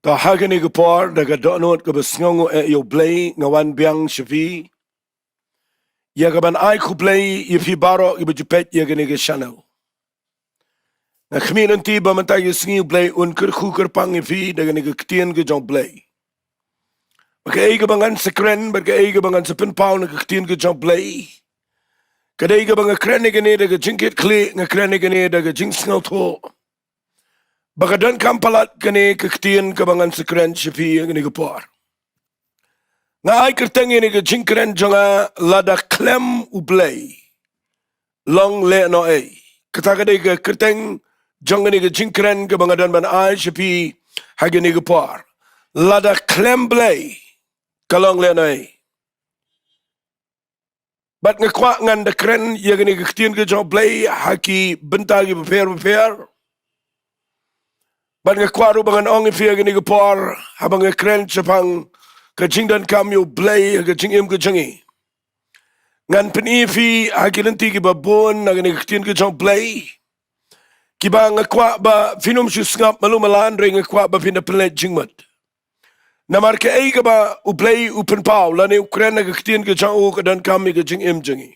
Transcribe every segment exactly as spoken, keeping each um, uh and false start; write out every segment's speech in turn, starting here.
Ba ha kane ka por da ka dohnud kaba sngewnguh eh ïa U Blei nga wan biang sha phi, ïa kaban ai khublei ïa phi baroh kiba ju peit ïa kane ka channel. Nga khmih lynti ba mynta ka sngi U Blei un kyrkhu kyrpang ïa phi da kane ka ktien ka jong U Blei. Ba kaei kaba ngan sa kren, ba kaei kaba ngan sa pynpaw na ka ktien ka jong U Blei, ka dei kaba nga kren ïa kane da ka jingkitkhlieh, nga kren ïa kane da ka jingsngewthuh ba ka donkam palat kane ka ktien kaba ngan sa kren sha phi ïa kane ka por. Nga ai kyrteng ïa kane ka jingkren jong nga, Lada Khlem U Blei, Long Lehnohei. Kata ka dei ka kyrteng jong kane ka jingkren kaba nga don ban ai sha phi ha kane ka por. Lada khlem Blei, ka long lehnohei. Bad nga kwah ngan da kren ïa kane ka ktien ka jong U Blei ha ki bynta kiba pher bapher. Bad nga kwah ruh ba ngan ong ïa phi ha kane ka por, haba nga kren shaphang ka jingdonkam ïa U Blei ha ka jingim ka jong ngi, ngan pyni ïa phi ha ki lynti kiba bun na kane ka ktien ka jong U Blei, kiba nga kwah ba phin ym shu sngap malu malan, hynrei nga kwah ba phin da pynleit jingmut. Namar kaei kaba U Blei u pynpaw lane u kren ha ka ktien ka jong u, ka donkam ïa ka jingim jong ngi.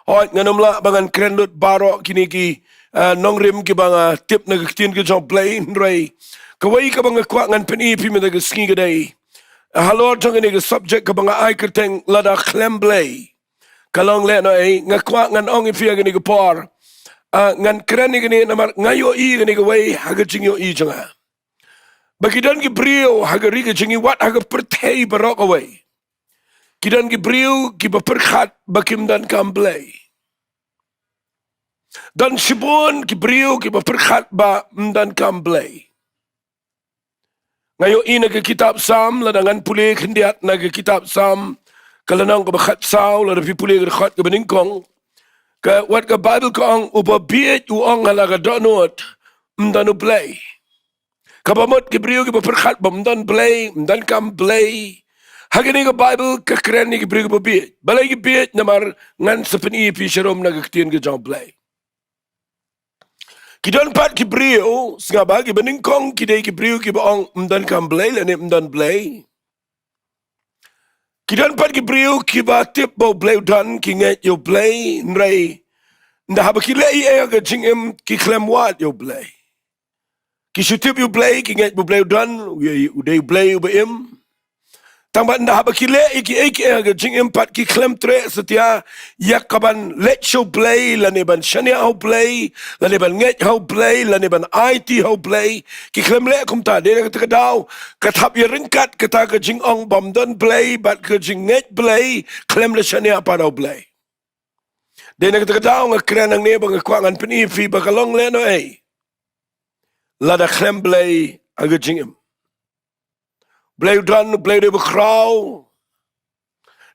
Hooid, ngan ym lah ba ngan kren lut baroh kine ki, ah, nongrim kiba nga tip na ka ktien ka jong U Blei, hynrei kawei kaba nga kwah ngan pyni ïa phi mynta ka sngi ka dei, ah, halor jong kane ka subject kaba nga ai kyrteng Lada Khlem Blei, ka long lehnohei. Nga kwah ngan ong ïa phi ha kane ka por, ah, ngan kren ïa kane namar nga ïohi ïa kane kawei ha ka jingïohi jong nga, ba ki don ki briew ha ka ri ka jong ngi, wat ha ka pyrthei baroh kawei, ki don ki briew kiba pyrkhat ba kim donkam Blei. Don shibun ki briew kiba pyrkhat ba ym donkam Blei. Nga ïohi na ka kitab Salm, lada ngan pule khyndiat na ka kitab Salm, ka lynnong kaba khatsaw, lada phi pule ka dkhot kaba nyngkong, ka, wat ka Baibl ka ong, uba bieit u ong ha la ka dohnud, ym don U Blei. Kaba mut ki briew kiba pyrkhat ba ym don Blei, ym donkam Blei, ha kane ka Baibl ka kren ïa ki briew kiba bieit. Balei ki bieit? Namar ngan sa pyni ïa phi sharum na ka ktien ka jong U Blei. Ki don pat ki briew, sngap ba, kiba nyngkong ki dei ki briew kiba ong ym donkam Blei lane ym don Blei. Ki don pat ki briew kiba tip ba U Blei u don, ki ngeit ïa U Blei, hynrei ynda haba ki leh ei ei ha ka jingim, ki khlem wad ïa U Blei. Ki shu tip ïa U Blei, ki ngeit ba U Blei u don, u, u dei U Blei uba im. Tang ba ynda haba ki leh ïa kiei kiei ha ka jingim pat, ki khlem treh satia ïa kaban leit sha U Blei, lane ban shaniah ha U Blei, lane ban ngeit ha U Blei, lane ban aiti ha U Blei, ki khlem leh kumta. Dei na kata ka daw, ka thap ïa ryngkat kata ka jingong ba ym don Blei bad ka jingngeit Blei, khlem la shaniah pat ha U Blei. Dei na kata ka daw nga kren hangne ba nga kwah ngan pyni ïa phi ba ka long lehnohei lada khlem Blei ha ka jingim. Blei u don, Blei u dei ba khraw.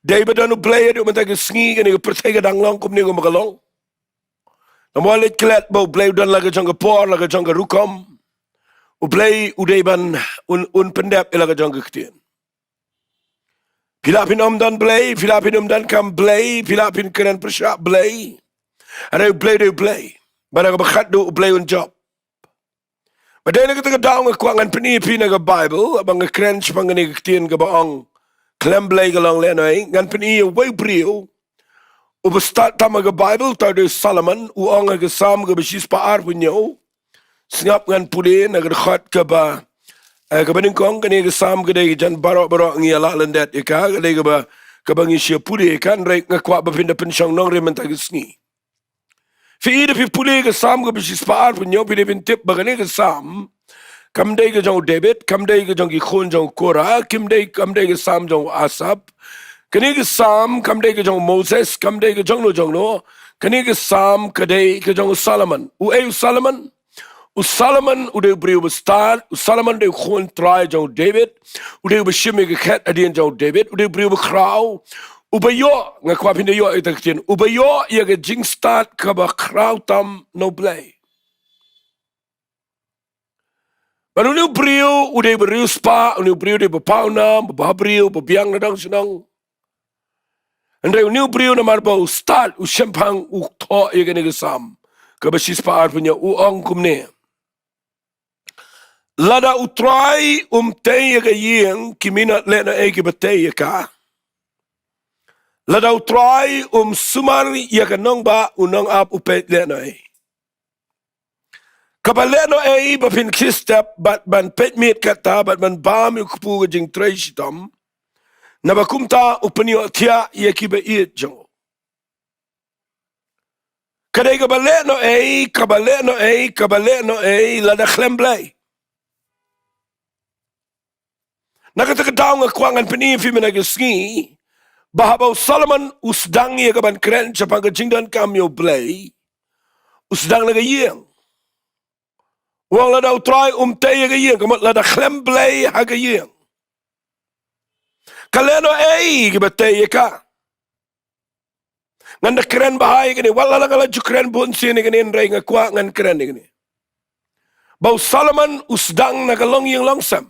Dei ba don U Blei haduh mynta ka sngi, kane ka pyrthei ka dang long kumne kumba ka long. Namar leit klet ba U Blei u don la ka jong ka por, la ka jong ka rukom. U Blei u dei ban un, un pyndep ïa la ka jong ka ktien. Phi lah phin ym don Blei, phi lah phin ym donkam Blei, phi lah phin kren pyrshah Blei, hynrei U Blei u dei U Blei. Bad ha kaba khatduh U Blei un jop. Bad dei na kata ka daw nga kwah ngan pyni ïa phi na ka Baibl, haba nga kren shaphang kane ka ktien kaba ong khlem Blei ka long lehnohei, ngan pyni ïa uwei u briew uba stad tam ha ka Baibl, uta u dei u Solomon, u ong ha ka Salm kaba shispah arphew hynñiew. Sngap, ngan pule na ka dkhot kaba, eh, kaba nyngkong. Kane ka Salm ka dei ka jan baroh baroh ngi ïa lah lyndet ïa ka, ka dei kaba, kaba ngi shu pule ïa ka, hynrei nga kwah ba phin da pynshong nongrim mynta ka sngi. Phi i, da phi pule ka Salm kaba shispah arphew hynñiew, phi dei phin tip ba kane ka Salm kam dei ka jong u David, kam dei ka jong ki khun jong u Korah, kim dei, kam dei ka Salm jong u Asaph. Kane ka Salm kam dei ka jong u Moses, kam dei ka jong no jong no. Kane ka Salm ka dei ka jong u Solomon. Uei u Solomon? U Solomon u dei u briew uba stad, u Solomon u dei u khun trai jong u David, u dei uba shim ïa ka khet hadien jong u David, u dei u briew uba khraw, uba ïoh, nga kwah phin da ïoh ïa ka ktien, uba ïoh ïa ka jingstad kaba khraw tam na U Blei. Bad une u briew u dei uba riewspah, une u briew u dei uba pawnam, uba briew, uba biang na dong shnong. Hynrei une u briew namar ba u stad, u shemphang, u thoh ïa kane ka Salm kaba shispah arphew hynñiew, u ong kumne: Lada U Trai um tei ïa ka ïing, ki minot lehnohei kiba tei ïa ka. Lada U Trai um sumar ïa ka nongbah, u nongap u peit lehnohei. Kaba lehnohei ba phin khie step bad ban peit miet kata bad ban bam ïa u kpu ka jingtrei shitom. Naba kumta u pynïohthiah ïa kiba ïeit jong u. Ka dei kaba lehnohei, kaba lehnohei, kaba lehnohei lada khlem Blei. Na kata ka daw nga kwah ngan pyni ïa phi mynta ka sngi ba haba u Solomon u sdang ïa ka ban kren shaphang ka jingdonkam ïa U Blei, u sdang na ka ïing. U ong lada U Trai um tei ïa ka ïing, ka mut lada khlem Blei ha ka ïing, ka lehnohei kiba tei ïa ka. Ngan da kren bha ïa kane, wat la nga la ju kren bun sien ïa kane, hynrei nga kwah ngan kren ïa kane. Ba u Solomon u sdang na ka longïing longsem.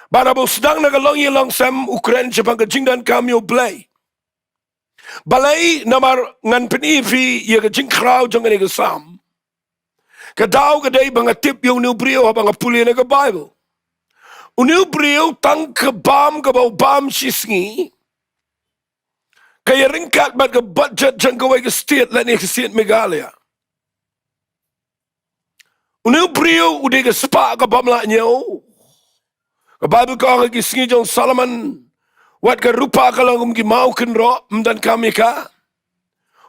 Bad haba u sdang na ka longïing longsem u kren shaphang ka jingdonkam ïa U Blei. Balei? Namar ngan pyni ïa phi ïa ka jingkhraw jong kane ka Salm. Ka daw ka dei ba nga tip ïa une u briew haba nga pule na ka Baibl. Une u briew tang ka bam kaba u bam shisngi ka ïaryngkat bad ka budget jong kawei ka state lane ka state Meghalaya. Une u briew u dei ka spah ka bym lah ñiew. Ka Baibl ka ong ha ki sngi jong u Solomon, wat ka rupa ka long kum ki maw kynroh, ym donkam ïa ka.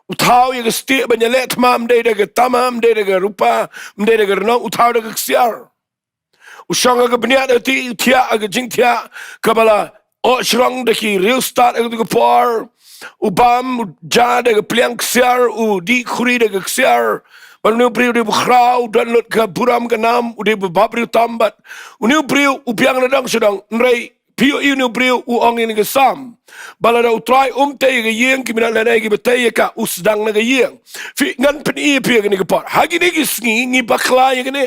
U thaw ïa ka stieh ban ïaleh thma ym dei da ka tama, ym dei da ka rupa, ym dei da ka rnong, u thaw da ka ksiar. U shong ha ka bniat, u thiah ha ka jingthiah kaba la oh shrong da ki riewstad ha kato ka por. U bam, u ja da ka pliang ksiar, u dih khuri da ka ksiar. Bad une u briew u dei uba khraw, u don lut ka burom ka nam, u dei uba bhabriew tam bad une u briew u biang na dong sha dong. Hynrei phi ïohi une u briew u ong ïa kane ka Salm ba lada U Trai um tei ïa ka ïing, ki minot lehnohei kiba tei ïa ka, u sdang na ka ïing. Phi, ngan pyni ïa phi ha kane ka por. Ha kine ki sngi ngi bakla ïa kane.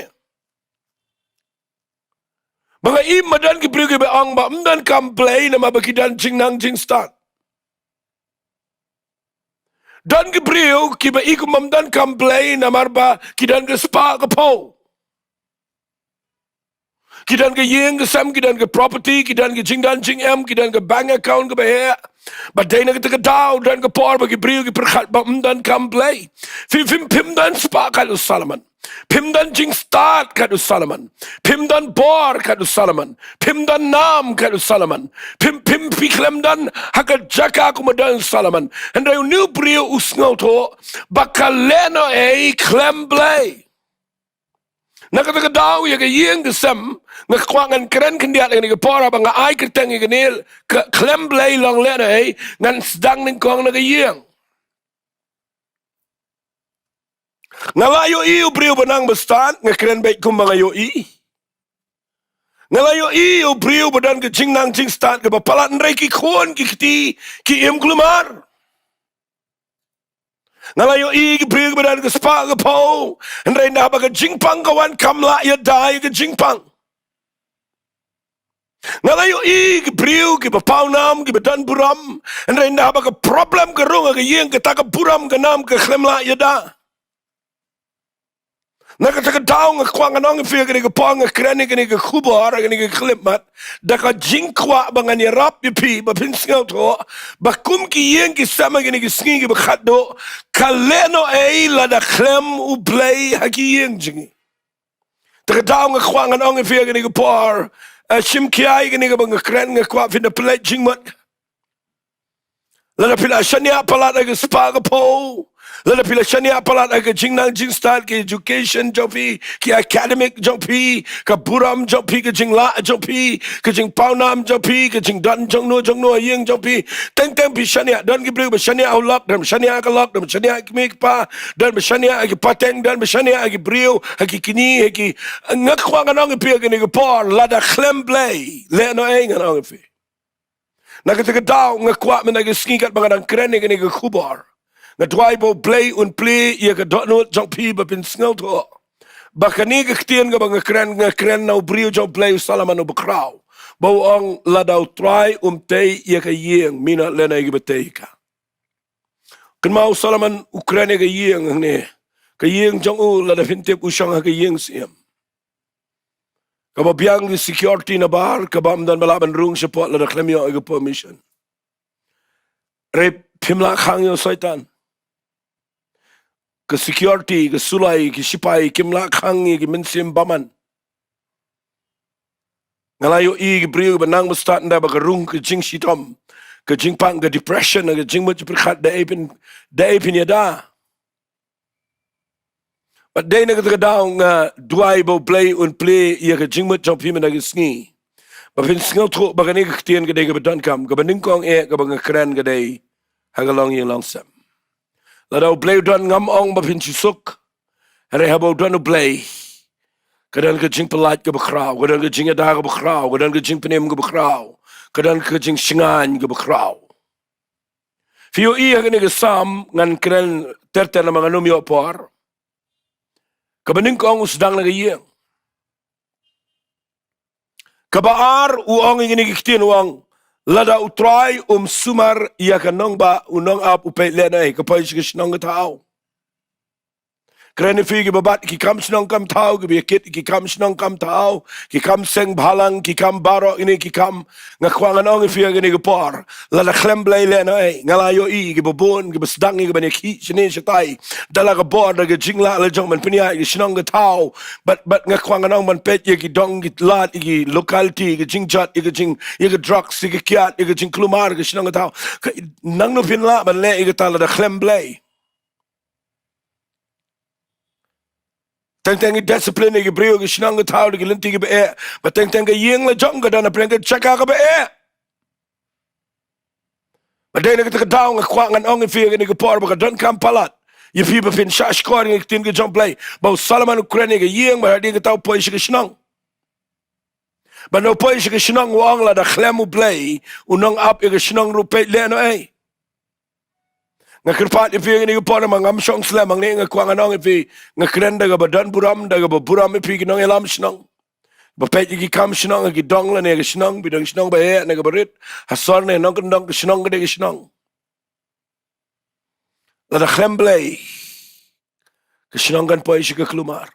Ba nga i ba don ki briew kiba ong ba ym donkam Blei namar ba ki don jingnang jingstad. Don ki briew kiba i kumba ym donkam Blei namar ba ki don ka spah ka phew. Ki don ka ïing ka sem, ki don ka property, ki don ka jingdon jingem, ki don ka bank account kaba heh. Bad dei na kata ka daw don ka por ba ki briew ki pyrkhat ba ym donkam Blei. Phi, phim, phim don spah kat u Solomon. Phim don jingstad kat u Solomon. Phim don bor kat u Solomon. Phim don nam kat u Solomon. Phim, phim, phi khlem don ha ka jaka kumba don u Solomon. Hynrei une u briew u sngewthuh ba ka lehnohei khlem Blei. Na kata ka daw ïa ka ïing ka sem, nga kwah ngan kren khyndiat ïa kane ka por, haba nga ai kyrteng ïa kane, ka khlem Blei long lehnohei, ngan sdang nyngkong na ka ïing. Nga la ïohi u briew ba nang ba stad, nga kren beit kumba nga ïohi. Nga la ïohi u briew ba don ka jingnang jingstad kaba palat, hynrei ki khun ki kti ki im kulmar. Nga la ïohi ki briew kiba don ka spah ka phew, hynrei naba ka jingpang ka wan kam lah ïada ïa ka jingpang. Nga la ïohi ki briew kiba paw nam, kiba don burom, hynrei naba ka problem ka rung ha ka ïing, kata ka burom ka nam ka khlem lah ïada. Na kata ka daw nga kwah ngan ong ïa phi ha kane ka por, nga kren ïa kane ka khubor, kane ka khyllipmat, da ka jingkwah ba ngan ïarap ïa phi ba phin sngewthuh ba kum ki ïing ki sem ha kine ki sngi kiba khatduh, ka lehnohei lada khlem U Blei ha ki ïing jong ngi. Ta ka daw nga kwah ngan ong ïa phi ha kane ka por, eh, shim khia ïa kane kaba nga kren, nga kwah phin da pynleit jingmut. Lada phi la shaniah palat ha ka spah ka phew, lada phi la shaniah palat ha ka jingnang jingstad, ka education jong phi, ki academic jong phi, ka burom jong phi, ka jinglah jong phi, ka jingpaw nam jong phi, ka jingdon jongno jongno ha ïing jong phi. Teng teng phi shaniah, don ki briew ba shaniah ha u lok, don ba shaniah ha ka lok, don ba shaniah ha ki kmie ki kpa, don ba shaniah ha ki pateng, don ba shaniah ha ki briew, ha ki kñi, ha ki, nga kwah ngan ong ïa phi ha kane ka por, lada khlem Blei, lehnohei ngan ong ïa phi. Na kata ka daw nga kwah mynta ka sngi katba nga dang kren ïa kane ka khubor, nga duwai ba U Blei un plie ïa ka dohnud jong phi ba phin sngewthuh ba kane ka ktien kaba nga kren, nga kren na u briew jong U Blei, u Solomon uba khraw, ba u ong lada U Trai um tei ïa ka ïing, minot lehnohei kiba tei ïa ka. Kynmaw u Solomon u kren ïa ka ïing hangne. Ka ïing jong u, lada phin tip, u shong ha ka ïing syiem. Kaba biang ki security nabar, kaba ym don ba lah ban rung shapoh lada khlem ïoh ïa ka permission. Hynrei phim lah khang ïa u Soitan. Ka security, ka sulai, ki shipai, kim lah khang ïa ki mynsiem bymman. Nga la ïohi ki briew ba nang ba stad ynda ba ka rung ka jingshitom, ka jingpang, ka depression, ka jingmut jingpyrkhat, da ei phin, da ei phin ïada. Bad dei na kata ka daw nga duwai ba U Blei un plie ïa ka jingmut jong phi mynta ka sngi, ba phin sngewthuh ba kane ka ktien ka dei kaba donkam, kaba nyngkong eh kaba nga kren ka dei ha ka longïing longsem. Lada U Blei u don, ngam ong ba phin shu suk. Hynrei haba u don U Blei, ka don ka jingpyllait kaba khraw, ka don ka jingïada kaba khraw, ka don ka jingpynim kaba khraw, ka don ka jingshngaiñ kaba khraw. Phi ïohi ha kane ka Salm, ngan kren ter ter namar ngan ym ïoh por. Kaba nyngkong u sdang na ka ïing. Kaba ar u ong ïa kine ki ktien, u ong, lada U Trai um sumar ïa ka nongbah, u nongap u peit lehnohei, ka poi sha ka shnong ka thaw. Kren ïa phi kiba bat ki kam shnong kam thaw, kiba ïa kit ki kam shnong kam thaw, ki kam seng bhalang, ki kam baroh kine ki kam. Nga kwah ngan ong ïa phi ha kane ka por, lada khlem Blei lehnohei, nga la ïohi kiba bun kiba sdang ïa kiba ïa khih shane shatai da la ka bor, da ka jinglah la jong ban pynïaid ïa ka shnong ka thaw. Bad, bad nga kwah ngan ong ban peit ïa ki dong ki lad, ïa ki locality, ïa ka jingjot, ïa ka jing, ïa ka drugs, ïa ka kiad, ïa ka jingkulmar ka shnong ka thaw. Ka, nangno phin lah ban leh ïa kata lada khlem Blei? Teng teng ki discipline ïa ki briew ha ka shnong ka thaw da ki lynti kiba eh, bad teng teng ka ïing la jong ka don hapdeng ka jaka kaba eh. Bad dei na kata ka daw nga kwah ngan ong ïa phi ha kane ka por ba ka donkam palat ïa phi ba phin shah shkor ïa ka ktien ka jong U Blei, ba u Solomon u kren ïa ka ïing, bad hadien kata u poi sha ka shnong. Bad u poi sha ka shnong, u ong lada khlem U Blei, u nongap ïa ka shnong ruh peit lehnohei. Nga kyrpad ïa phi ha kane ka por namar ngam shong slem hangne, nga kwah ngan ong ïa phi, nga kren da kaba don burom, da kaba burom ïa phi ki nongïalam shnong, ba peit ïa ki kam shnong ha ki dong lane ha ka shnong, ba don shnong ba heh ne kaba rit, ha sor ne nongkyndong, ka shnong ka dei ka shnong. Lada khlem Blei, ka shnong kan poi sha ka kulmar.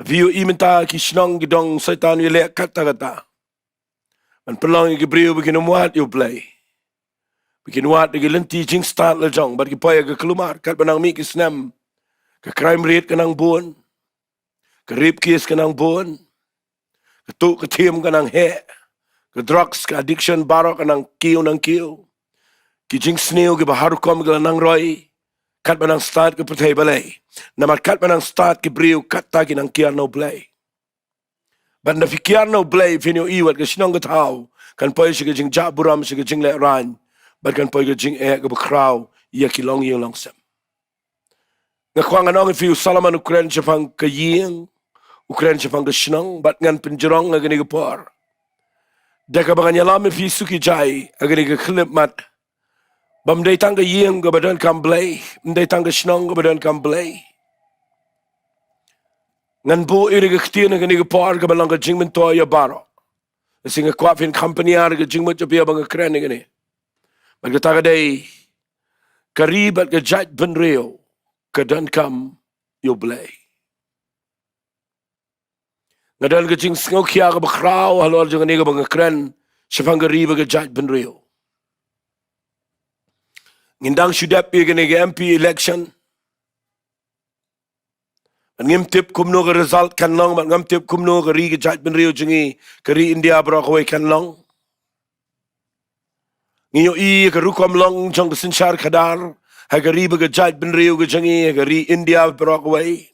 Phi ïohi mynta ki shnong ki dong, Soitan u ïaleh katta katta ban pynlong ïa ki briew ba kin ym wad ïa U Blei, ba kin wad ïa ki lynti jingstad la jong, bad ki poi ha ka kulmar. Katba nang mih ki snem, ka crime rate ka nang bun, ka rape case ka nang bun, ka tuh ka thiem ka nang heh, ka drugs, ka addiction baroh ka nang kiew nang kiew. Ki jingsniew kiba har rukom ki la nang roi, katba nang stad ka pyrthei balei? Namar katba nang stad ki briew, katta ki nang kiar na U Blei. Bad ynda phi kiar na U Blei, phin ïohi wat ka shnong ka thaw kan poi sha ka jingjah burom, sha ka jinglehrain, bad kan poi ka jingeh kaba khraw ïa ki longïing longsem. Nga kwah ngan ong ïa phi, u Solomon u kren shaphang ka ïing, u kren shaphang ka shnong, bad ngan pynjrong ha kane ka por da kaba ngan ïalam ïa phi suki jai ha kane ka khyllipmat, ba ym dei tang ka ïing kaba donkam Blei, ym dei tang ka shnong kaba donkam Blei. Ngan buh ïa ka ktien ha kane ka por kaba long ka jingmyntoi ïa baroh. Lehse nga kwah phin kham pynïar ïa ka jingmut jong phi haba nga kren ïa kane. Bad kata ka dei, ka ri bad ka jaitbynriew ka donkam ïa U Blei. Nga don ka jingsngewkhia kaba khraw halor jong kane kaba nga kren shaphang ka ri bad ka jaitbynriew. Ngin dang shu dep ïa kane ka M P election. Bad ngim tip kumno ka result kan long, bad ngam tip kumno ka ri ka jaitbynriew jong ngi, ka ri India baroh kawei kan long. Ngi ïohi ïa ka rukom long jong ka synshar khadar ha ka ri bad ka jaitbynriew ka jong ngi, ha ka ri India baroh kawei.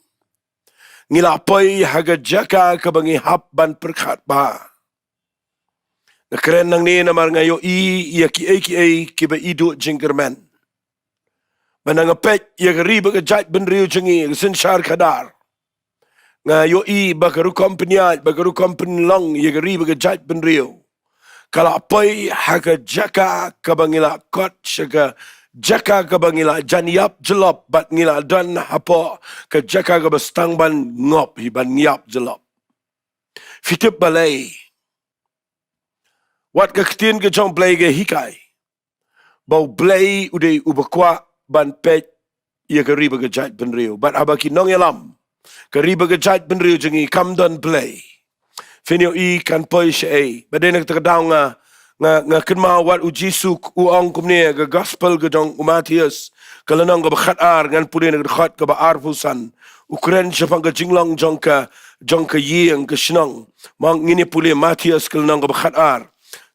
Ngi la poi ha ka jaka kaba ngi hap ban pyrkhat bha. Nga kren nangne namar nga ïohi ïa kiei kiei kiba i duh jingkyrmen. Bad nga peit ïa ka ri bad ka jaitbynriew jong ngi, ka synshar khadar, nga ïohi ba ka rukom pynïaid, ba ka rukom pynlong ïa ka ri bad ka jaitbynriew, ka la poi ha ka jaka kaba ngi la kot sha ka jaka kaba ngi la jan ïap jyllop, bad ngi la don hapoh ka jaka kaba sdang ban ngop hi, ban ïap jyllop. Phi tip balei? Wat ka ktien ka jong U Blei ka hikai ba U Blei u dei uba kwah ban peit ïa ka ri bad ka jaitbynriew. Bad haba ki nongïalam Ka ri bad ka jaitbynriew jong ngi kam don Blei. Phin ïohi kan poi shaei. Bad dei na kata ka daw nga, nga, nga kynmaw wat u Jisu u ong kumne ha ka gospel ka jong u Mathaios, ka lynnong kaba khatar, ngan pule na ka dkhot kaba arphew san. U kren shaphang ka jinglong jong ka, jong ka ïing ka shnong. Mo ngin ïa pule Mathaios ka lynnong kaba khatar.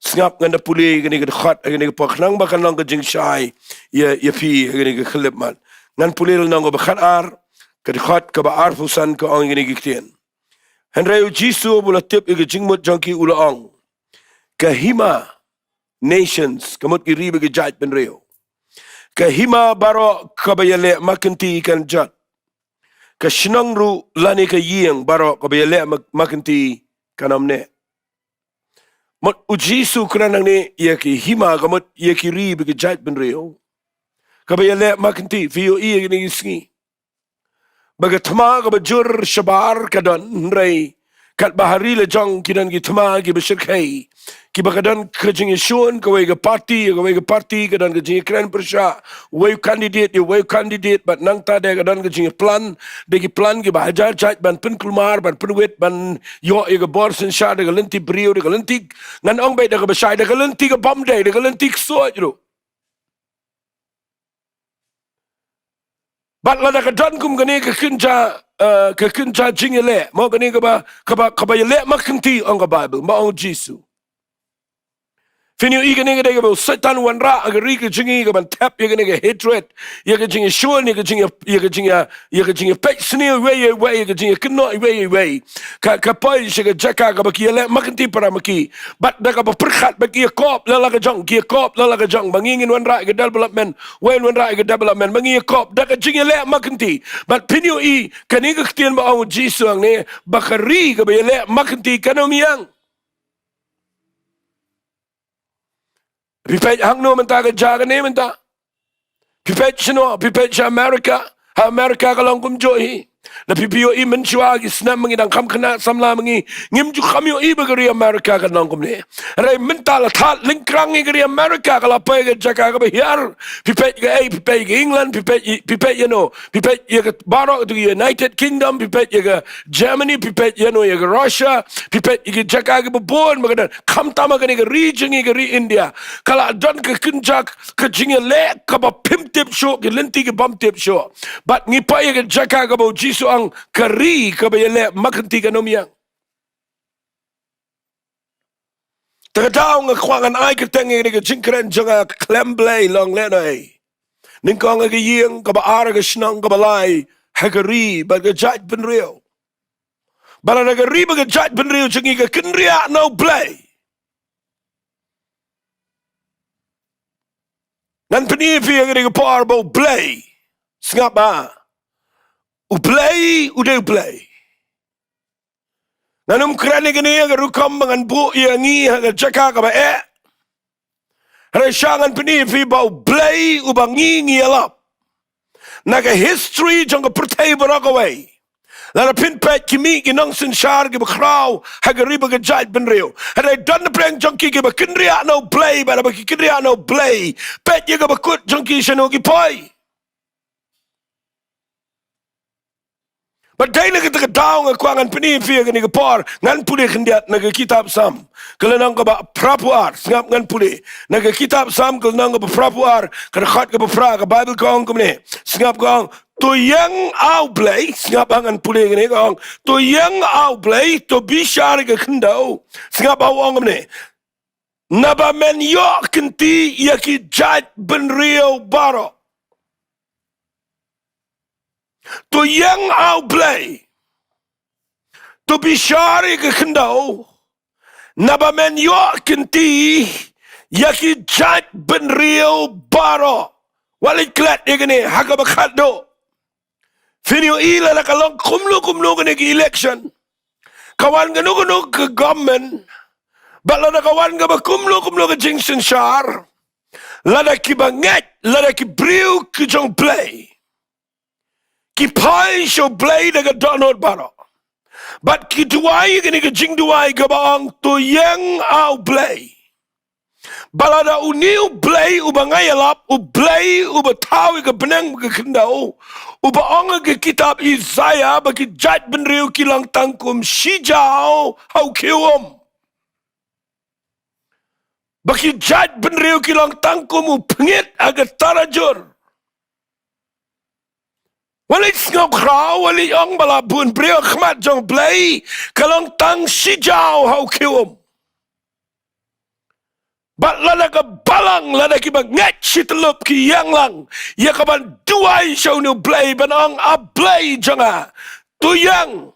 Sngap, ngan da pule kane ka dkhot ha kane ka por khnang ba kan long ka jingshai ïa, ïa phi ha kane ka khyllipmat. Ngan pule lynnong kaba khatar, ka dkhot kaba arphew san, ka ong ïa kane ka ktien. Hynrei u Jisu haba u la tip ïa ka jingmut jong ki u la ong, ka hima, nations, ka mut ki ri bad ki jaitbynriew, ka hima baroh kaba ïaleh makynti kan jot. Ka shnong ruh lane ka ïing baroh kaba ïaleh mak-, makynti kan ym neh. Mut u Jisu u kren hangne ïa ki hima, ka mut ïa ki ri bad ki jaitbynriew kaba ïaleh makynti. Phi ïohi ïa kine ki sngi ba ka thma kaba jur shabar ka don, hynrei katba ha ri la jong ki don ki thma kiba shyrkhei, kiba ka don ka jingïashun kawei ka party ïa kawei ka party, ka don ka jingïakren pyrshah uwei u candidate ïa uwei u candidate, bad nangta de ka don ka jingïaplan, de ki plan kiba hajar jait ban pynkulmar, ban pynwit, ban ïoh ïa ka bor synshar da ka lynti briew, da ka lynti, ngan ong beit da kaba shai, da ka lynti ka bym dei, da ka lynti ksuid ruh. Bad lada ka don kum kane ka kynja, eh, ka kynja jingïaleh, mo kane kaba, kaba, kaba ïaleh makynti, ong ka Bible, mo ong u Jisu. Phin ïohi kane ka dei kaba u Soitan u wanrah ha ka ri ka jong ngi, ka ban thep ïa kane ka hatred, ïa ka jingïashun, ïa ka jingïa, ïa ka jingïa, ïa ka jingïapeit sniew iwei ïa iwei, ïa ka jingïakynnoh iwei ïa iwei. Ka, ka poi sha ka jaka kaba ki ïaleh makynti para ma ki. Bad da kaba pyrkhat ba ki ïakop la la ka jong, ki ïakop la la ka jong, ba ngi ngin wanrah ïa ka development, wei wanrah ïa ka development, ba ngi ïakop da ka jingïaleh makynti. Bad phin ïohi kane ka ktien ba ong u Jisu hangne, ba ka ri kaba ïaleh makynti kan ym ïeng. Phi peit hangno mynta ka jaka ne mynta? Phi peit shano? Phi peit sha America? Ha America ka long kumjuh hi. Lada phi ïohi mynshuwa ki snem ma ngi dang kham khynnah samla ma ngi, ngim ju kham ïohi ba ka ri America kan long kumne. Hynrei mynta la thad lyngkrang ïa ka ri America, ka la poi ka jaka kaba hiar. Phi peit kaei, phi peit ka England, phi peit, phi peit ïano, phi peit ïa ka baroh ka United Kingdom, phi peit ïa ka Germany, phi peit ïano, ïa ka Russia, phi peit ïa ka jaka kaba bun ba ka don. Khamtam ha kane ka ri jong ngi ka ri India, ka la don ka kynja ka jingïaleh kaba phim tip shuh, ki lynti ki bym tip shuh. Bad ngi poi ïa ka jaka kaba u Jisu ong ka ri kaba ïaleh makynti kan ym ïeng. Te ka daw nga kwah ngan ai kyrteng ïa kane ka jingkren jong nga, khlem Blei long lehnohei. Nyngkong ha ka ïing, kaba ar ha ka shnong, kaba lai ha ka ri bad ka jaitbynriew. Bad lada ka ri bad ka jaitbynriew jong ngi ka kynriah na u Blei, ngan pyni ïa phi ha kane ka por ba u Blei, sngap ba, u Blei u dei u Blei. Ngan ym kren ïa kane ha ka rukom ba ngan buh ïa ngi ha ka jaka kaba eh. Hynrei sha ngan pyni ïa phi ba u Blei uba ngi ngi ïalap na ka history jong ka pyrthei baroh kawei, lada phin peit ki mih ki nongsynshar kiba khraw ha ka ri bad ka jaitbynriew, hynrei don na pdeng jong ki kiba kynriah na u Blei, bad haba ki kynriah na u Blei, peit ïa kaba kut jong ki shano ki poi. Bad dei na kata ka daw nga kwah ngan pyni ïa phi ha kane ka por, ngan pule khyndiat na ka kitab Salm, ka lynnong kaba phraphew ar, sngap ngan pule. Na ka kitab Salm ka lynnong kaba phraphew ar, ka dkhot kaba phra, ka Baibl ka ong kumne. Sngap, ka ong, to ïeng, ah Blei, sngap ba ngan pule kane, ka ong, to ïeng, ah Blei, to bishar ïa ka khyndew. Sngap ba u ong kumne. Naba men ïoh kynti ïa ki jaitbynriew baroh. To ïeng, ah Blei. To bishar ïa ka khyndew. Naba men ïoh kynti ïa ki jaitbynriew baroh. Wat leit klet ïa kane ha kaba khatduh. Phin ïohi lada ka long kumno kumno kane ka election, ka wan kano kano ka government, bad lada ka wan kaba kumno kumno ka jingsynshar, lada kiba ngeit, lada ki briew ki jong Blei, ki phai sha u Blei da ka dohnud baroh, bad ki duwai kane ka jingduwai kaba ong, to ïeng, ah Blei. Ba lada une U Blei uba nga ïalap, U Blei uba thaw ïa ka bneng bad ka khyndew, uba ong ha ka kitab Isaiah ba ki jaitbynriew ki long tang kum shijaw ha u khiew um. Ba ki jaitbynriew ki long tang kum u pngit ha ka tarajur. Wat leit sngewkhraw, wat leit ong ba la bun briew ha khmat jong U Blei, ka long tang shijaw ha u khiew um. Bad lada ka balang, lada kiba ngeit shi tyllup ki ïeng lang ïa ka ban duwai sha une U Blei ban ong, A Blei jong nga, to ïeng.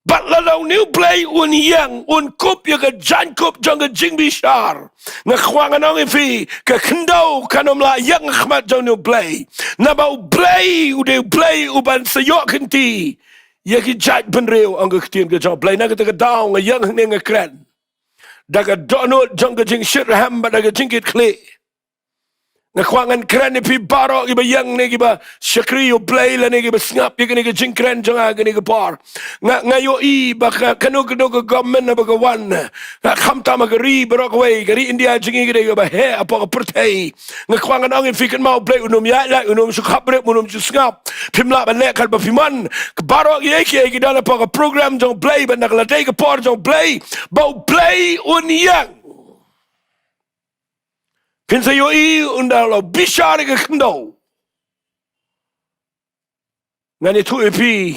Bad lada une U Blei un ïeng, un kup ïa ka jaiñkup jong ka jingbishar, nga kwah ngan ong ïa phi, ka khyndew kan ym lah ïeng ha khmat jong une U Blei. Naba U Blei u dei U Blei uban sa ïoh kynti ïa ki jaitbynriew, ong ka ktien ka jong U Blei. Na kata ka daw nga ïeng hangne nga kren da ka dohnud jong ka jingshitrhem bad da ka jingkitkhlieh. Nga kwah ngan kren ïa phi baroh kiba ïeng ne kiba shakri ïa U Blei lane kiba sngap ïa kane ka jingkren jong nga kane ka por. Nga, nga ïohi ba ka, kano kano ka government ba ka wan, nga khamtam ha ka ri baroh kawei, ka ri India jong ngi ka dei kaba heh hapoh ka pyrthei. Nga kwah ngan ong ïa phi, kynmaw, U Blei un ym ïaid lait, un ym shu khapbrip, un ym shu sngap. Phim lah ban leh katba phi mon. Baroh kiei kiei ki don hapoh ka program jong U Blei, bad na ka la dei ka por jong U Blei ba U Blei un ïeng. Phin sa ïohi ynda la bishar ïa ka khyndew. Ngan ïathuh ïa phi,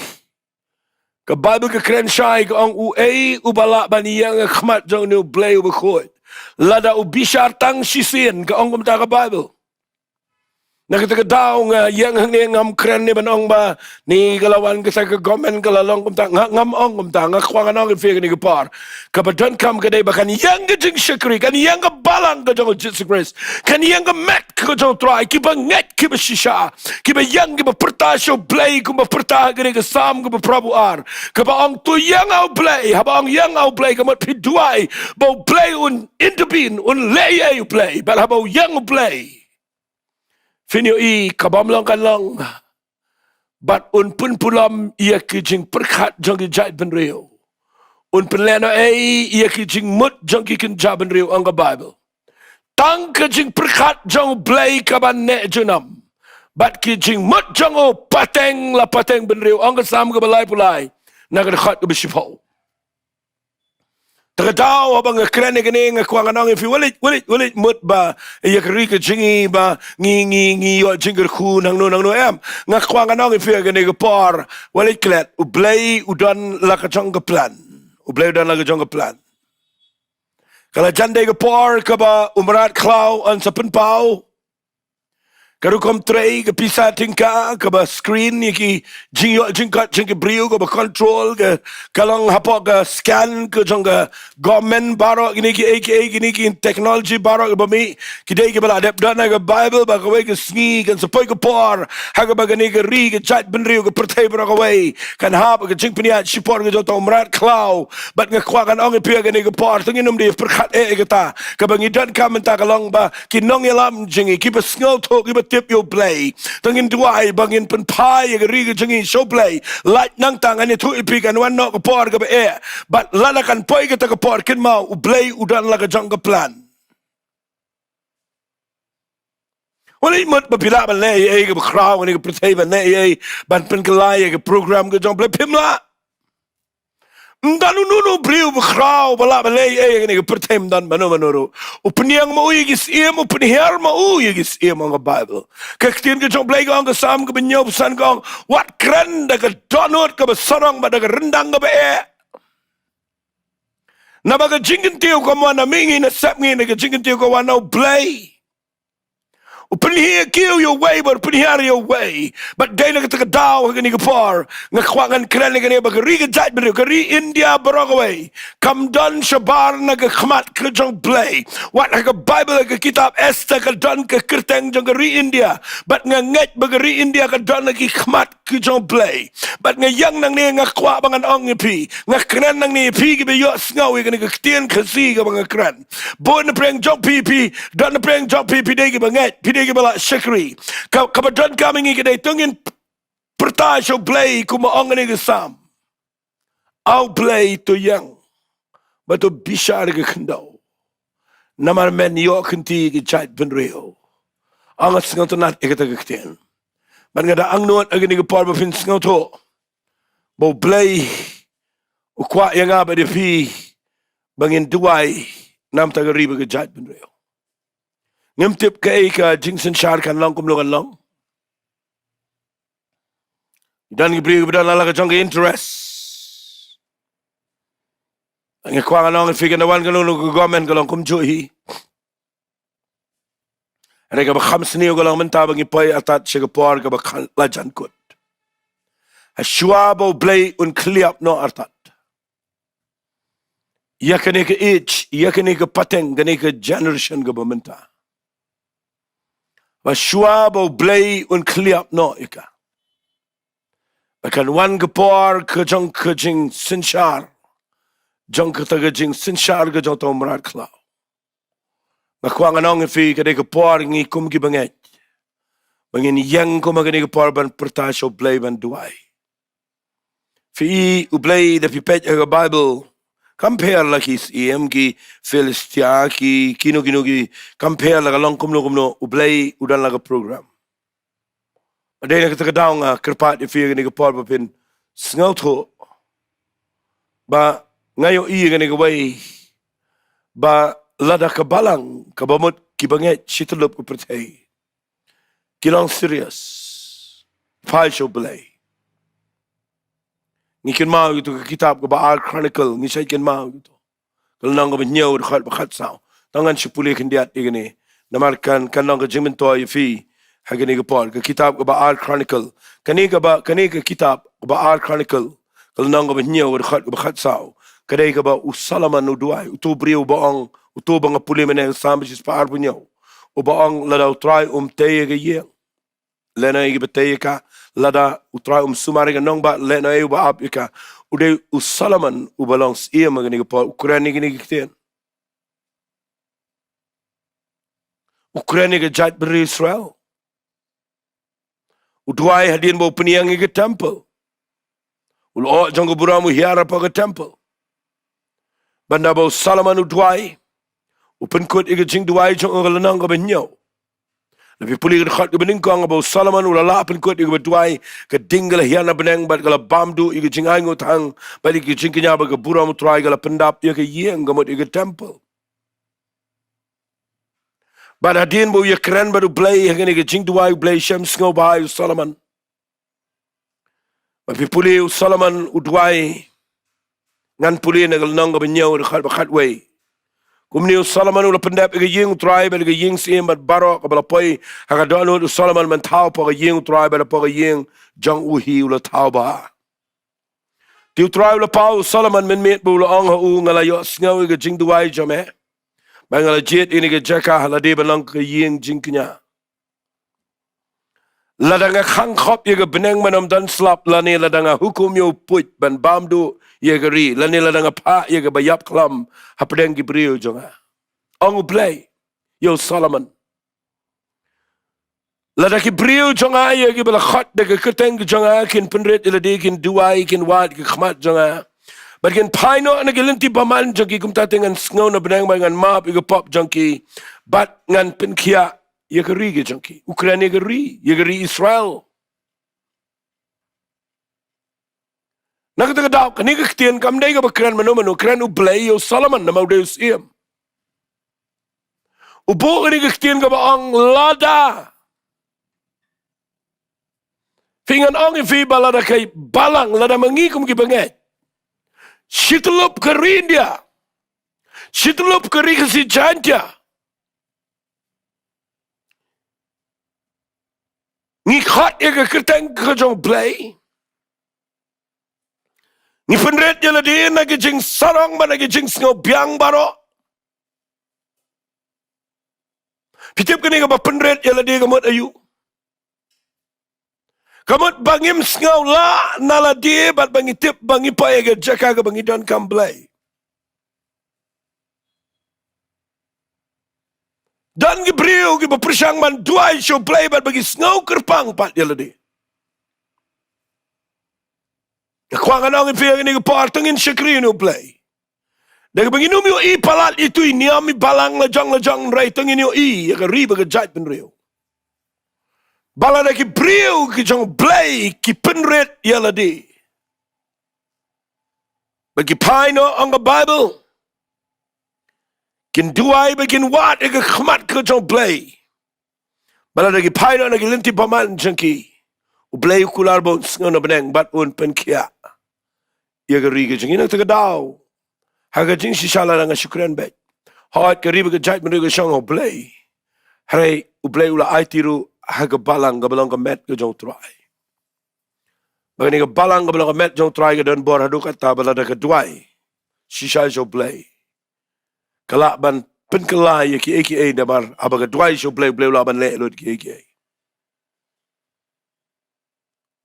ka Baibl ka kren shai, ka ong, uei uba lah ban ïeng ha khmat jong une U Blei uba khuid? Lada u bishar tang shisien, ka ong kumta ka Baibl. Na kata ka daw nga ïeng hangne, ngam kren ne ban ong ba ni ka la wan kata ka government ka la long kumta, nga, ngam ong kumta. Nga kwah ngan ong ïa phi kane ka por, kaba donkam ka dei ba kan ïeng ka jingshakri, kan ïeng ka balang ka jong U Jisu Khrist, kan ïeng ka met ka jong U Trai, kiba ngeit, kiba shisha, kiba ïeng, kiba pyrta sha U Blei kumba pyrta ha kane ka Salm kaba phra phew ar, kaba ong, to ïeng ha U Blei. Haba ong ïeng ha U Blei, ka mut phi duwai ba U Blei un intervene, un leh ei ei U Blei. Bad haba u ïeng U Blei, phin ïohi, ka bym long kan long. Bad un pynpulom ïa ki jingpyrkhat jong ki jaitbynriew. Un pynlehnohei ïa ki jingmut jong ki kynja bynriew, ong ka Baibl. Tang ka jingpyrkhat jong U Blei kaban neh junom, bad ki jingmut jong u pateng la pateng bynriew, ong ka Salm kaba laiphew lai, na ka dkhot kaba shiphew. Ta ka daw haba nga kren ïa kane, nga kwah ngan ong ïa phi, wat leit, wat leit, wat leit mut ba ïa ka ri ka jong ngi ba ngi, ngi, ngi ïoh jingkyrkhu nangno nangno, em. Nga kwah ngan ong ïa phi ha kane ka por, wat leit klet, U Blei u don la ka jong ka plan. U Blei u don la ka jong ka plan. Ka la jan dei ka por kaba u mrad khlaw un sa pynpaw ka rukom trei, ka pisa tyngka kaba screen ïa ki jingïoh jingkot jong ki briew, kaba control, ka, ka long hapoh ka scan ka jong ka government. Baroh kine kiei kiei, kine ki technology baroh kiba mih, ki dei kiba la dep don ha ka Baibl ba kawei ka sngi kan sa poi ka por ha kaba kane ka ri, ka jaitbynriew, ka pyrthei baroh kawei kan hap ha ka jingpynïaid shipor ka jong uta u mrad khlaw. Bad nga kwah ngan ong ïa phi ha kane ka por, to ngin ym dei pyrkhat eh ïa kata. Kaba ngi donkam mynta ka long ba ki nongïalam jong ngi, kiba sngewthuh, kiba tip ïa U Blei, to ngin duwai ba ngin pynphai ïa ka ri ka jong ngi sha U Blei. Lait nangta, ngan ïathuh ïa phi, kan wan noh ka por kaba eh. Bad lada kan poi kata ka por, kynmaw, U Blei u don la ka jong ka plan. Wat leit mut ba phi lah ban leh ei ei kaba khraw, kane ka pyrthei, ban leh ei ei, ban pynkylla ïa ka program ka jong U Blei, phim lah. Ym don uno uno u briew ba khraw ba lah ban leh ei ei ha kane ka pyrthei, ym don mano mano ruh. U pynïeng ma u ïa ki syiem, u pynhiar ma u ïa ki syiem, ong ka Baibl. Ka ktien ka jong U Blei ka ong, ka Salm kaba hynñiewphew san ka ong, wat kren da ka dohnud kaba sarong bad da ka ryndang kaba eh. Naba ka jingkyntiew kam wan na mihngi na sepngi, na ka jingkyntiew ka wan na U Blei. U pynhiar ïa uwei bad u pynhiar ïa uwei. Bad dei na kata ka daw ha kane ka por nga kwah ngan kren ïa kane ba ka ri ka jaitbynriew, ka ri India baroh kawei, kam don shabar na ka khmat ka jong U Blei. Wat ha ka Baibl, ha ka kitab Esther, ka don ka kyrteng jong ka ri India. Bad nga ngeit ba ka ri India ka don ha ki khmat ka jong U Blei. Bad nga ïeng nangne, nga kwah ba ngan ong ïa phi, nga kren nangne ïa phi kiba ïohsngew ïa kane ka ktien Khasi kaba nga kren. Bun na pdeng jong phi, phi don na pdeng jong phi, phi dei kiba ngeit, phi dei kiba la shakri. Ka, kaba donkam ïa ngi ka dei to ngin pyrta sha U Blei kumba ong kane ka Salm. A Blei, to ïeng bad to bishar ïa ka khyndew. Namar men ïoh kynti ki jait bynriew. Ong nga sngewtynnat ïa kata ka ktien. Bad nga da angnud ha kane ka por ba phin sngewthuh ba U Blei u kwah ïa nga bad ïa phi ba ngin duwai namar ka ri bad ki jait bynriew. Ngim tip kaei ka jingsynshar kan long kumno kan long. Don ki briew ba don la ka jong ka interest. Nga kwah ngan ong ïa phi, kan da wan kano kano ka government ka long kumjuh hi. Hynrei kaba kham sniew ka long mynta ba ngi poi artat sha ka por kaba khlaiñ la jan kut. Hashwa ba U Blei un khlieh noh artat ïa kane ka age, ïa kane ka pateng, kane ka generation kaba mynta. Ba shuwa ba U Blei un khlieh noh ïa ka, ba kan wan ka por ka jong ka jingsynshar, jong kata ka jingsynshar ka jong uta u mrad khlaw. Nga kwah ngan ong ïa phi, ka dei ka por ngi kum ki bangeit ba ngin ïeng kum ha kane ka por ban pyrta sha U Blei ban duwai. Phi i U Blei da phi peit ha ka Baibl, compare la ki syiem, ki Philistia, ki kino kino ki, compare la ka long kumno kumno, U Blei u don la ka program. Ba dei na kata ka daw nga kyrpad ïa phi ha kane ka por ba phin sngewthuh ba nga ïohi ha kane kawei ba lada ka balang kaba mut ki bangeit shi tyllup ka pyrthei ki long serious, phai sha U Blei. Ngi kynmaw ïa uto ka kitab kaba Ar Chronicle, ngi shait kynmaw ïa uto. Ka lynnong kaba hynñiew, dkhot ba khatsaw. Tang ngan shu pule khyndiat ïa kane. Namar kan, kan long ka jingmyntoi ïa phi ha kane ka por. Ka kitab kaba Ar Chronicle. Kane kaba, kane ka kitab kaba Ar Chronicle, ka lynnong kaba hynñiew, dkhot kaba khatsaw. Ka dei kaba u Solomon u duwai, uto u briew uba ong, uto ba nga pule mynne, Salm shispah arphew hynñiew. Uba ong lada U Trai um tei ïa ka ïing, lehnoh ei uba tei ïa ka, lada U Trai um sumar ïa ka nongbah, lehnoh ei uba ap ïa ka. U dei u Solomon uba long syiem ha kane ka por, u kren ïa kine ki ktien. U kren ïa ka jaitbynriew Israel. U duwai hadien ba u pynïeng ïa ka temple. U lyoh jong ka burom u hiar hapoh ka temple. Bad naba u Solomon u duwai, u pynkut ïa ka jingduwai jong u ha ka lynnong kaba hynñiew. Lada phi pule ka dkhot kaba nyngkong, ba u Solomon u la lah pynkut ïa kaba duwai, ka ding ka la hiar na bneng bad ka la bam duh ïa ka jingainguh thang, bad ïa ka jingkñia ba ka burom U Trai ka la pyndap ïa ka ïing, ka mut ïa ka temple. Bad hadien ba u ïakren bad U Blei ha kane ka jingduwai, U Blei u shem sngewbha ïa u Solomon. Ba phi pule u Solomon u duwai, ngan pule na ka lynnong kaba hynñiew, dkhot ba khatwei. Kumne u Solomon u la pyndep ïa ka ïing U Trai bad ïa ka ïing syiem bad baroh kaba la poi ha ka dohnud u Solomon ban thaw hapoh ka ïing U Trai bad hapoh ka ïing jong u hi u la thaw bha. Te U Trai u la paw ïa u Solomon mynmiet ba u la ong ha u, nga la ïohsngew ïa ka jingduwai jong me, bad nga la jied ïa kane ka jaka ha lade ban long ka ïing jingkñia. Lada nga khang khop ïa ka bneng ban ym don slap, lane lada nga hukum ïa u puit ban bam duh ïa ka ri, lane lada nga phah ïa kaba ïap khlam hapdeng ki briew jong nga, ong U Blei ïa u Solomon. Lada ki briew jong nga ïa kiba la khot da ka kyrteng ka jong nga kin pynrit ïa lade, kin duwai, kin wad ïa ka khmat jong nga, bad kin phai noh na ki lynti bymman jong ki, kumta te ngan sngew na bneng bad ngan map ïa ka pop jong ki, bad ngan pynkhiah ïa ka ri ka jong ki. U kren ïa ka ri, ïa ka ri Israel. Na kata ka daw, kane ka ktien kam dei kaba kren mano mano, kren U Blei ïa u Solomon namar u dei u syiem. U buh kane ka ktien kaba ong lada. Phi, ngan ong ïa phi ba lada ka balang, lada ma ngi kum ki bangeit, shi tyllup ka ri India, shi tyllup ka ri Khasi Jaiñtia, ngi khot ïa ka kyrteng ka jong U Blei, ngi pynrit ïa lade na ki jingsarong bad na ki jingsngewbiang baroh. Phi tip kane kaba pynrit ïa lade ka mut aïu? Ka mut ba ngim sngew lah na lade bad ba ngi tip ba ngi poi ha ka jaka kaba ngi donkam Blei. Don ki briew kiba pyrshang ban duwai sha U Blei bad ba ngi sngew kyrpang pat ïa lade. Nga kwah ngan ong ïa phi ha kane ka por, to ngin shakri ïa U Blei. Da kaba ngin ym ïohi palat ïa uto i niam i balang lajong lajong, hynrei to ngin ïohi ïa ka ri bad ka jaitbynriew ba lada ki briew ki jong U Blei ki pynrit ïa lade bad ki phai noh, ong ka Baibl, kin duwai bad kin wad ïa ka khmat ka jong U Blei. Ba lada ki phai noh na ki lynti bymman jong ki, U Blei u kular ba un sngew na bneng bad un pynkhiah ïa ka ri ka jong ngi. Nangta ka daw, ha ka jingshisha, lada nga shu kren beit, hooid, ka ri bad ka jaitbynriew ka shong ha U Blei, hynrei U Blei u la aiti ruh ha ka balang kaba long ka met ka jong U Trai. Ba kane ka balang kaba long ka met jong U Trai ka don bor haduh katta ba lada ka duwai shisha sha U Blei, ka lah ban pynkylla ïa kiei kiei, namar haba ka duwai sha U Blei, U Blei u lah ban leh lut kiei kiei.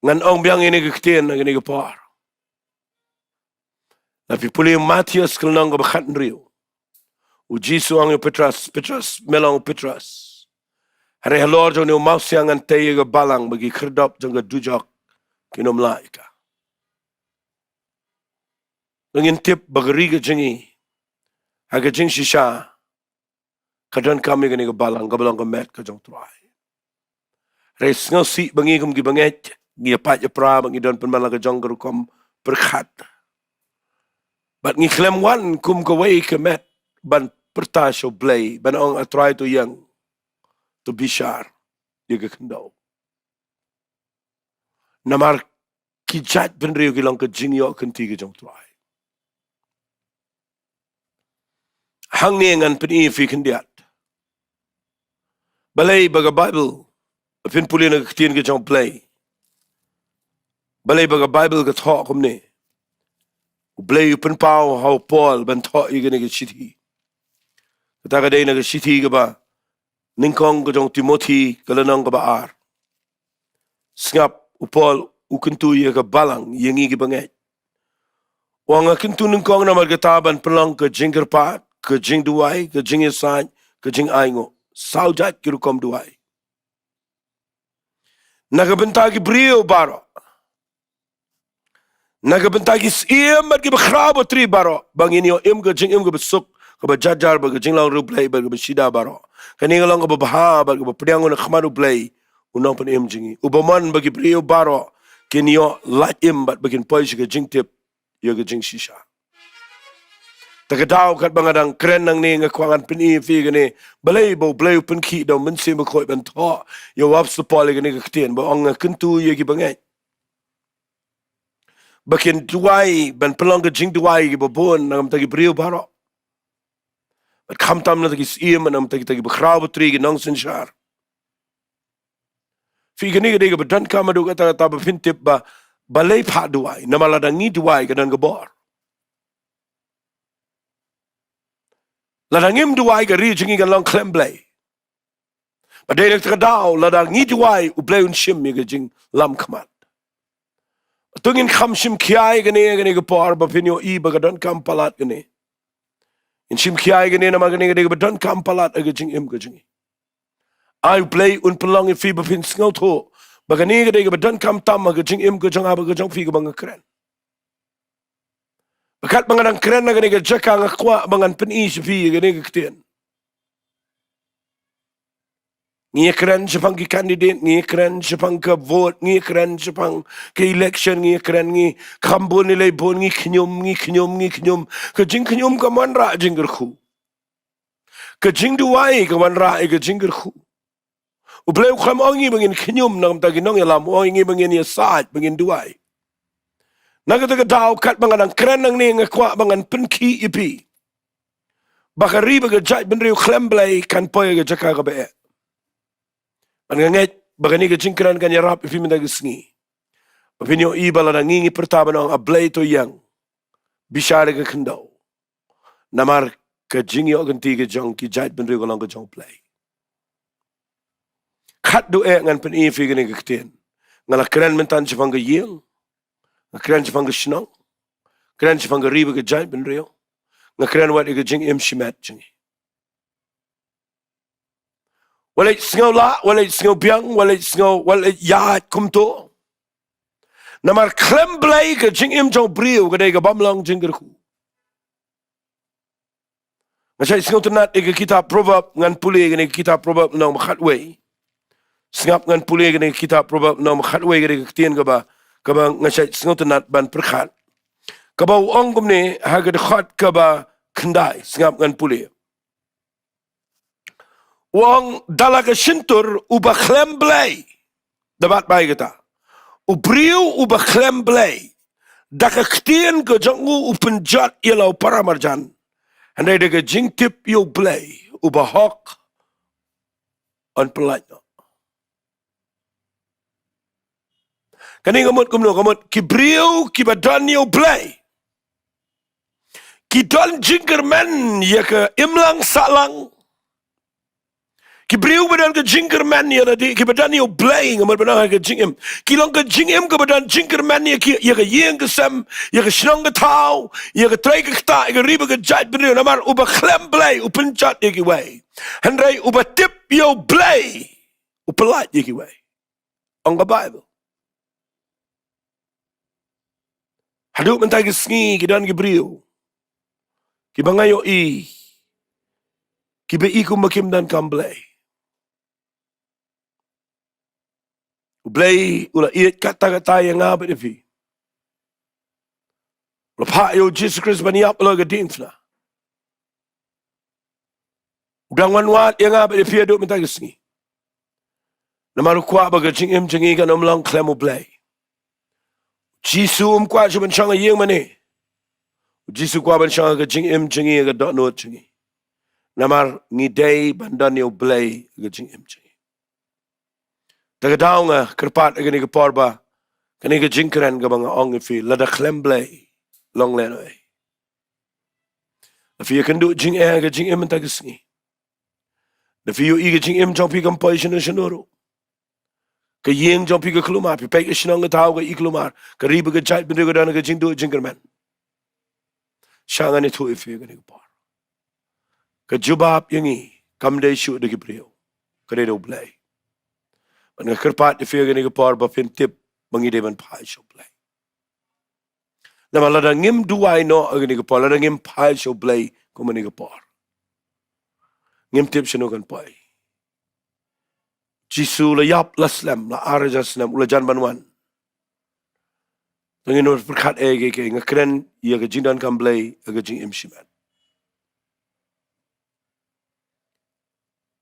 Ngan ong biang ïa kane ka ktien ha kane ka por. Lada phi pule Mathaios ka lynnong kaba khathynriew, U Jisu u ong ïa u Petros, Petros, me long u Petros, hynrei halor jong une u mawsiang ngan tei ïa ka balang, ba ki khyrdop jong ka dujok kin ym lah ïa ka. Ngin tip ba ka ri ka jong ngi ha ka jingshisha ka donkam ïa kane ka balang kaba long ka met ka jong U Trai. Hynrei sngewsih ba ngi kum ki bangeit ngi ïapait ïapra bad ngi don pynban la ka jong ka rukom pyrkhat, bad ngi khlem wan kum kawei ka met ban pyrta sha U Blei, ban ong, A Trai, to ïeng, to bishar ïa ka khyndew. Namar ki jaitbynriew ki long ka jingïoh kynti ka jong U Trai. Hangne ngan pyni ïa phi khyndiat balei ba ka Baibl, phin pule na ka ktien ka jong U Blei, balei ba ka Baibl ka thoh kumne. U Blei u pynpaw ha u Paul ban thoh ïa kane ka shithi. Kata ka dei na ka shithi kaba nyngkong ka jong u Timothi, ka lynnong kaba ar. Sngap, u Paul u kyntu ïa ka balang, ïa ngi ki bangeit. U ong, nga kyntu nyngkong namar kata ban pynlong ka jingkyrpad, ka jingduwai, ka jingïasaid, ka jingainguh. Saw jait ki rukom duwai. Na ka bynta ki briew baroh. Na ka bynta ki syiem bad ki bakhraw batri baroh, ba ngin ïoh im ka jingim kaba suk, kaba jar jar bad ka jinglong riewblei bad kaba shida baroh. Kane ka long kaba bha bad kaba pdiang na khmat U Blei, U Nongpynim jong ngi, uba mon ba ki briew baroh kin ïoh lait im bad ba kin poi sha ka jingtip ïa ka jingshisha. Te ka daw, katba nga dang kren nangne, nga kwah ngan pyni ïa phi kane, balei ba U Blei u pynkhih da U Mynsiem Bakhuid ban thoh ïa u Apostol Paul ïa kane ka ktien, ba ong, nga kyntu ïa ki bangeit ba kin duwai, ban pynlong ka jingduwai ïa kiba bun na ka bynta ki briew baroh, bad khamtam na ki syiem, na ka bynta kita ki bakhraw batri, ki nongsynshar. Phi, kane ka dei kaba donkam haduh katta katta ba phin tip ba balei phah duwai. Namar lada ngi duwai ka don ka bor. Lada ngim duwai ka ri jong ngi kan long khlem Blei. Bad dei na kata ka daw, lada ngi duwai, U Blei un shim ïa ka jinglam khmat. To ngin kham shim khia ïa kane, kane ka por ba phin ïohi ba ka donkam palat kane. Ngin shim khia ïa kane namar kane ka dei kaba donkam palat ha ka jingim ka jong ngi. Ai U Blei un pynlong ïa phi ba phin sngewthuh ba kane ka dei kaba donkam tam ha ka jingim ka jong nga bad ka jong phi kaba nga kren. Bad katba nga dang kren na kane ka jaka, nga kwah ba ngan pyni sha phi ïa kane ka ktien. Ngi ïakren shaphang ki candidate, ngi ïakren shaphang ka vote, ngi ïakren shaphang ka election, ngi ïakren, ngi kham bun ïalei bun, ngi khñium, ngi khñium, ngi khñium. Ka jingkhñium kam wanrah jingkyrkhu. Ka jingduwai ka wanrah ïa ka jingkyrkhu. U Blei u khlem ong ïa ngi ba ngin khñium na ka bynta ki nongïalam, u ong ïa ngi ba ngin ïasaid, ba ngin duwai. Na kata ka daw, katba nga dang kren nangne, nga kwah ba ngan pynkhih ïa phi ba ka ri bad ka jaitbynriew khlem Blei kan poi ha ka jaka kaba eh. Bad nga ngeit ba kane ka jingkren kan ïarap ïa phi mynta ka sngi, ba phin ïohi ba lada ngi ngi pyrta ban ong, A Blei, to ïeng, bishar ïa ka khyndew. Namar ka jingïoh kynti ka jong ki jaitbynriew ka long ka jong U Blei. Khatduh eh ngan pyni ïa phi kane ka ktien. Nga la kren mynta shaphang ka ïing, nga kren shaphang ka shnong, kren shaphang ka ri bad ka jaitbynriew, nga kren wat ïa ka jingim shimet jong ngi. Wat leit sngew lah, wat leit sngew biang, wat leit sngew, wat leit ïaid kumto. Namar khlem Blei ka jingim jong u briew ka dei ka bym long jingkyrkhu. Nga shait sngewtynnat ïa ka kitab Proverb, ngan pule ïa kane ka kitab Proverb lynnong ba khatwei. Sngap, ngan pule ïa kane ka kitab Proverb lynnong ba khatwei, kane ka ktien kaba, kaba nga shait sngewtynnat ban pyrkhat. Kaba u ong kumne ha ka dkhot kaba khyndai, sngap ngan pule. U ong, da la ka shyntur uba khlem Blei. Da bat bai kata. U briew uba khlem Blei, da ka ktien ka jong u u pynjot ïa la u paramarjan. Hynrei da ka jingtip ïa u Blei uba hok, yn pyllait noh. Kane ka mut kumno? Ka mut ki briew kiba don ïa u Blei ki don jingkyrmen ïa ka imlang sahlang. Ki briew ba don ka jingkyrmen ïa lade, kiba don ïa u Blei, nga mut ba don ha ka jingim, ki long ka jingim kaba don jingkyrmen ïa ki, ïa ka ïing ka sem, ïa ka shnong ka thaw, ïa ka trei ka ktah, ïa ka ri bad ka jaitbynriew. Namar uba khlem Blei u pynjot ïa kiwei, hynrei uba tip ïa u Blei u pyllait ïa kiwei, ong ka Baibl. Haduh mynta ka sngi ki don ki briew kiba nga ïohi kiba i kumba kim donkam Blei. U Blei u la ïeit katta katta ïa nga bad ïa phi. U la phah ïa u Jisu Khrist ban ïap halor ka diengphna. U dang wanwad ïa nga bad ïa phi haduh mynta ka sngi. Namar u kwah ba ka jingim jong ngi kan ym long khlem u Blei. U Jisu um kwah shuh ban shong ha ïing mane. U Jisu kwah ban shong ha ka jingim jong ngi, ha ka dohnud jong ngi. Namar ngi dei ban don ïa u Blei ha ka jingim jong ngi. Te ka daw nga kyrpad ha kane ka por ba kane ka jingkren kaba nga ong ïa phi, lada khlem Blei, long lehnohei. Lada phi ïakynduh jingeh ha ka jingim mynta ka sngi, lada phi ïohi ka jingim jong phi kam poi shano shano ruh, ka ïing jong phi ka kulmar, phi peit ka shnong ka thaw ka i kulmar, ka ri bad ka jaitbynriew ka don ha ka jingduh jingkyrmen, sha ngan ïathuh ïa phi ha kane ka por, ka jubab ïa ngi kam dei shuh da ki briew, ka dei da u Blei. Bad nga kyrpad ïa phi ha kane ka por ba phin tip ba ngi dei ban phai sha u Blei. Namar lada ngim duwai noh ha kane ka por, lada ngim phai sha u Blei kum ha kane ka por, ngim tip shano kan poi. Jisu la ïap, la slem, la ar hajar snem, u la jan ban wan. Te ngin ym pyrkhat ei ei ei, nga kren ïa ka jingdonkam Blei ha ka jingim shimet.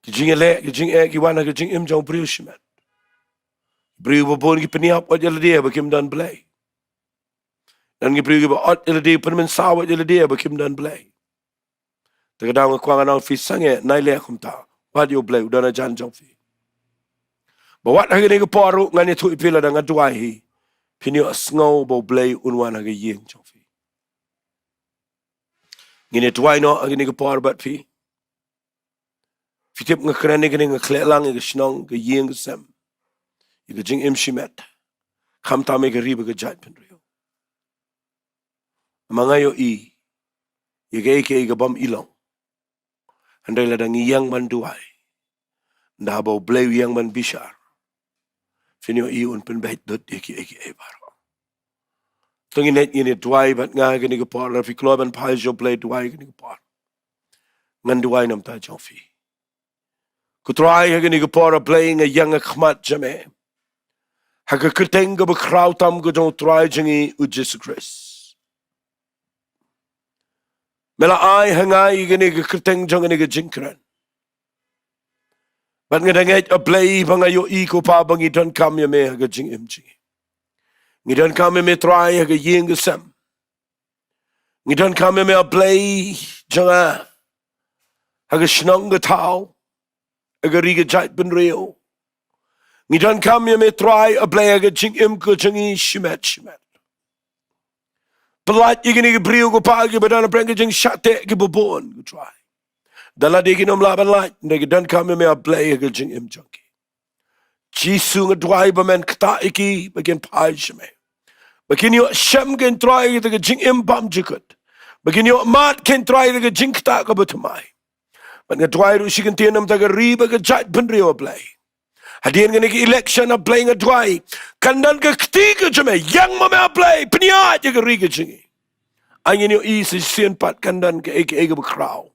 Ki jingeh, ki jingeh ki wan ha ka jingim jong u briew shimet. Briew ba bun ki pynïap wat ïa lade ba kim don Blei. Don ki briew kiba ot ïa lade, pynmynsaw wat ïa lade ba kim don Blei. Te ka daw nga kwah ngan ong ïa phi sangeh, nai leh kumta. Wad ïa u Blei, u don hajan jong phi. Ba wat ha kane ka por ruh ngan ïathuh ïa phi, lada nga duwai hi, phin ïohsngew ba u Blei un wan ha ka ïing jong phi. Ngin ïa duwai noh ha kane ka por bad phi. Phi tip nga kren ïa kane, nga khleh lang ïa ka shnong, ka ïing ka sem, ïa ka jingim shimet, khamtam ïa ka ri bad ka jaitbynriew. Namar nga ïohi ïa kaei kaei kabym i long. Hynrei lada ngi ïeng ban duwai, ynda haba u Blei u ïeng ban bishar, phin ïohi un pynbeit dud ïa kiei kiei baroh. To ngin ïa, ngin ïa duwai bad nga ha kane ka por, lada phi kloi ban phai sha u Blei, duwai ha kane ka por. Ngan duwai na ka bynta jong phi. Ko Trai, ha kane ka por, A Blei, nga ïeng ha khmat jong me ha ka kyrteng kaba khraw tam ka jong u Trai jong ngi u Jisu Khrist. Me la ai ha nga ïa kane ka kyrteng jong kane ka jingkren. Bad nga da ngeit, A Blei, ba nga ïohi ko Pa ba ngi donkam ïa me ha ka jingim jong ngi. Ngi donkam ïa me Trai ha ka ïing ka sem. Ngi donkam ïa me A Blei jong nga ha ka shnong ka thaw, ha ka ri ka jaitbynriew. Ngi donkam ïa me Trai A Blei ha ka jingim ka jong ngi shimet shimet. Pyllait ïa kine ki briew ko Pa kiba don hapdeng ka jingshah teh kiba bun ko Trai. Da lade kin ym lah ban lait, hynrei ki donkam ïa me A Blei ha ka jingim jong ki. Jisu, nga duwai ba men ktah ïa ki ba kin phai sha me, ba kin ïoh shem kein Trai ïa ka jingim bymjukut, ba kin ïoh mad kein Trai ïa ka jingktah kaba thymmai. Bad nga duwai ruh shi kyntien namar ka ri bad ka jaitbynriew A Blei. Hadien kane ka election A Blei nga duwai, kan don ka kti ka jong me, ïeng ma me A Blei, pynïaid ïa ka ri ka jong ngi. Ai ngin ïohi sa shisien pat kan don kaei kaei kaba khraw.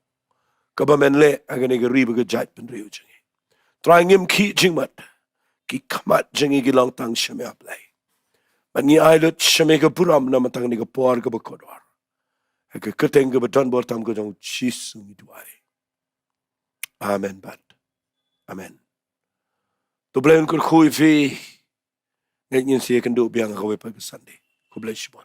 kaba men leh ha kane ka ri bad ka jaitbynriew jong ngi. Trai, ngim khih jingmut, ki khmat jong ngi ki long tang sha me, A Blei. Bad ngi ai lut sha me ka burom namar tang kane ka por kaba kordor. Ha ka kyrteng kaba donbor tam ka jong U Jisu ngi duwai. Amen bad amen. To U Blei un kyrkhu ïa phi. Ngin sa ïakynduh biang ha kawei pat ka Sunday. Khublei shibun.